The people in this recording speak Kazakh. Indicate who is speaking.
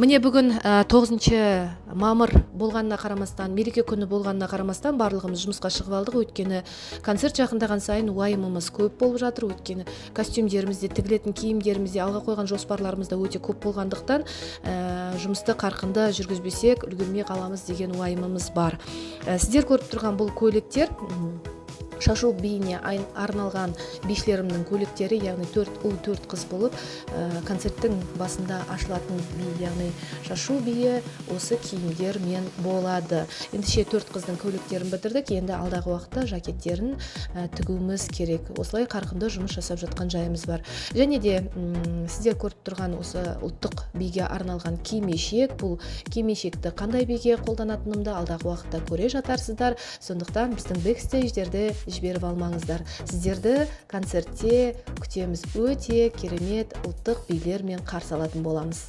Speaker 1: Міне, бүгін 9 мамыр болғанына қарамастан, мереке күні болғанына қарамастан, барлығымыз жұмысқа шығып алдық, өйткені концерт жақындаған сайын уайымымыз көп болып жатыр. Өйткені костюмдеріміз де, тігілетін киімдеріміз де, алға қойған жоспарларымыз да өте көп болғандықтан, жұмысты қарқынды жүргізбесек, үлгермей қаламыз деген уайымымыз бар. Сіздер көріп тұрған бұл көйлектер шашу биіне арналған бишілерімнің көйлектері, яғни төрт ұл, төрт қыз болып, концерттің басында ашылатын би, яғни шашу биі осы киімдермен болады. Ендеше, төрт қыздың көйлектерін бітірдік, енді алдағы уақытта жакеттерін тігуіміз керек. Осылай қарқынды жұмыс жасап жатқан жайымыз бар. Және де сіздер көріп тұрған осы ұлттық биге арналған кимешек. Бұл кимешекті қандай биге қолданатынымды алдағы уақытта көре жатарсыздар. Сондықтан біздің бэкстейдждерді жіберіп алмаңыздар. Сіздерді концертте күтеміз, өте керемет ұлттық билермен қарсы алатын боламыз.